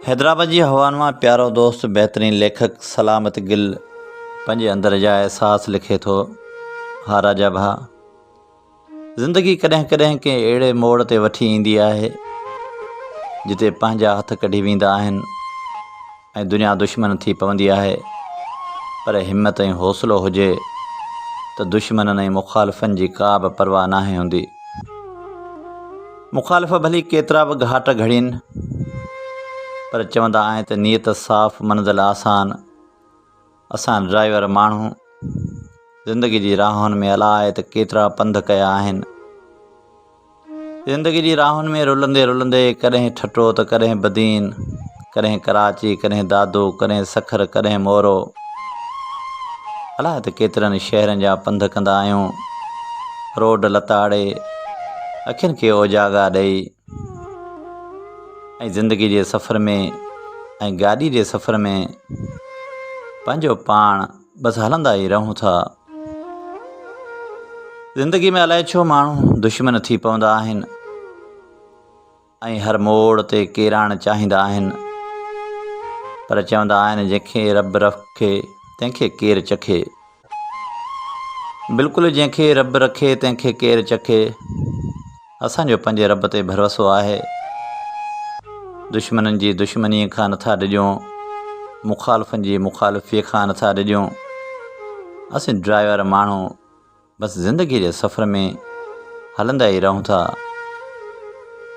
حيدرآباد جي هوائن مان پيارو دوست بهترين ليکڪ سلامت گل پنهنجي اندر جا احساس لکي ٿو، ها راجا ڀاء! زندگي ڪڏهن ڪڏهن ڪنهن اهڙي موڙ تي وٺي ايندي آهي، جتي پنهنجا هٿ ڪڍي ويندا آهن ۽ دنيا دشمن ٿي پوندي آهي، پر همت ۽ حوصلو هجي ته دشمنن ۽ مخالفن جي ڪا به پرواهه ناهي هوندي. مخالف ڀلي ڪيترا به گهاٽ گهڙين، پر چوندا آهن ته نيت صاف منزل آسان. اسان ڊرائيور ماڻهو زندگي جي راهن ۾ الائي ته ڪيترا پنڌ ڪيا آهن. زندگي جي راهن ۾ رلندي رلندي ڪڏهن ٺٽو ته ڪڏهن بدين، ڪڏهن ڪراچي، ڪڏهن دادو، ڪڏهن سکر، ڪڏهن مورو. الائي ته ڪيترن شهرن جا پنڌ ڪندا آهيون. روڊ لتاڙي، اکين کي اوجاڳا ڏئي ۽ زندگي جي سفر ۾ ۽ گاڏي جي سفر ۾ پنهنجو پاڻ بس هلندا ئي رهون ٿا. زندگي ۾ الائي ڇو ماڻهو دشمن ٿي پوندا آهن. ۽ هر موڙ تي ڪيرائڻ چاهيندا آهن پر چوندا آهن جنهن کي رب رکي تنهن کي ڪير چکي. بلڪل جنهن کي رب رکي تنهن کي ڪير چکي. اسان جو پنهنجي رب تي ڀروسو آهي. دشمنن جي دشمنيء کان نٿا ڊڄون، مخالفن جي مخالفيء کان نٿا ڊڄون. اسين ڊرائيور ماڻهو بس زندگيء جي سفر ۾ هلندا ئي رهون ٿا.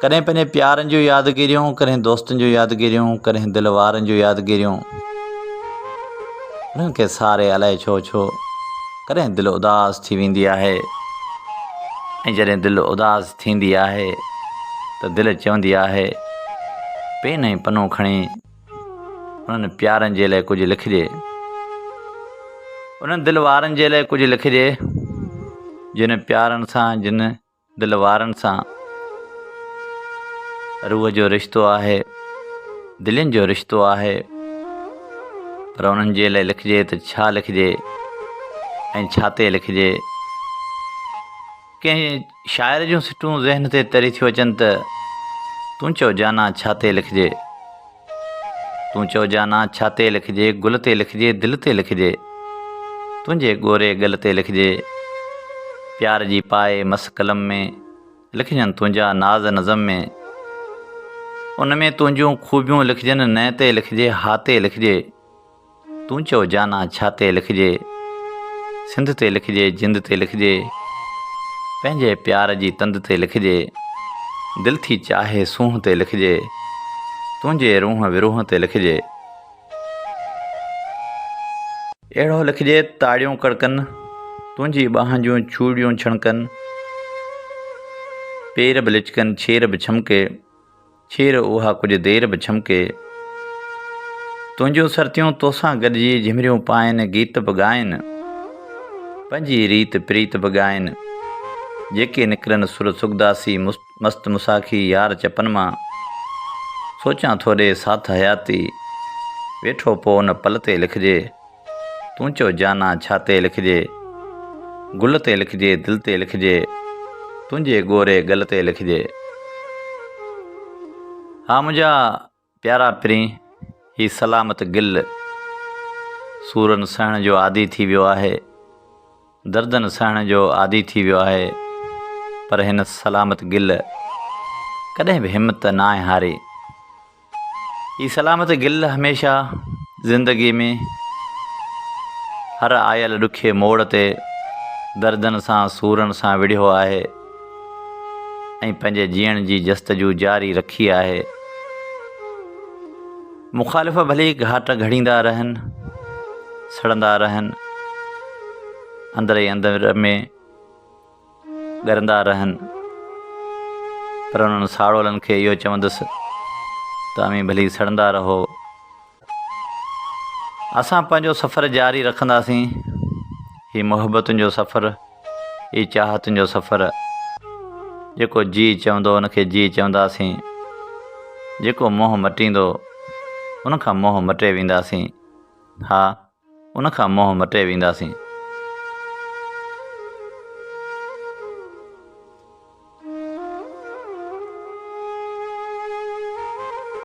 ڪڏهن پنهنجي پيارن جون يادگيريون، ڪڏهن دوستن جون يادگيريون، ڪڏهن دل وارن جون يادگيريون. انهن کي ساري الائي ڇو ڇو ڪڏهن دل اداس ٿي ويندي آهي ۽ جڏهن دل اداس ٿيندي آهي ته دل چوندي آهي پين ۽ پنو کڻي انهن پيارن جي لاء ڪجهه لکجي، انهن دل وارن جي لاء ڪجهه لکجي، جن پيارن سان جن دل وارن سان روح جو رشتو آهي، دلين جو رشتو آهي، پر انهن جي لاء لکجي ته ڇا لکجي ۽ ڇا تي لکجي. ڪنهن شاعر جون سٽون ذهن تي تري ٿيون اچن ته، تون چئو جانان ڇا تي لکجي؟ تون چئو جانان ڇا تي لکجي؟ گل تي لکجي، دل تي لکجي، تنهنجي ڳوري ڳل تي لکجي، پيار جي پائي مس قلم ۾، لکجن تنهنجا ناز نظم ۾، ان ۾ تنهنجون خوبيون لکجن، نئن تي لکجي، ها تي لکجي. تون چئو جانان ڇا تي لکجي، سنڌ تي لکجي، جند تي لکجي، پنهنجي پيار جي تند تي لکجي، دل ٿي چاهي سونهن تي لکجي، تنهنجي روح وروح تي لکجي. اهڙو لکجي تاڙيون ڪڙڪن، تنهنجي ٻانهن جون چوڙيون ڇڻڪن، پير به لچڪن ڇير به ڇمڪي. ڇير اها ڪجهه دير به ڇمڪي. تنهنجون سرتيون توسان گڏجي جهمريون پائن گيت به ڳائن. پنهنجي ريت پريت به ڳائن. جيڪي نڪرن سر سڳداسي مست مساکي يار چپن مان. سوچان ٿو ڏي ساٿ حياتي. ويٺو پو ان پل تي لکجي. تون چئو جانان ڇا تي لکجي، گل تي لکجي دل تي لکجي، تنهنجي ڳوري ڳل تي لکجي. ها منهنجا پيارا پرين، هي سلامت گل سورن سهڻ جو عادي ٿي ويو آهي، دردن سهڻ جو عادي ٿي ويو آهي، پر هن سلامت گل ڪڏهن به همت ناهي هاري. هي سلامت گل هميشه زندگي ۾ هر آيل ڏکي موڙ تي دردن سان سورن سان وڙهيو آهي ۽ پنهنجي جيئڻ جي جستجو جاري رکي آهي. مخالف ڀلي گهاٽ گهڙيندا رهن، سڙندا رهن، اندر ئي اندر ۾ ڳرندا رهن پر انهن ساڙولن کي اهو چوندس ته اوهين ڀلي سڙندا رهو اسان پنهنجو سفر جاري رکنداسين هي محبتن جو سفر هي چاهتن جو سفر جيڪو جي چوندو ان کي جي چونداسين جيڪو منهن مٽيندو ان کان منهن مٽي وينداسين ها ان کان منهن مٽي وينداسين.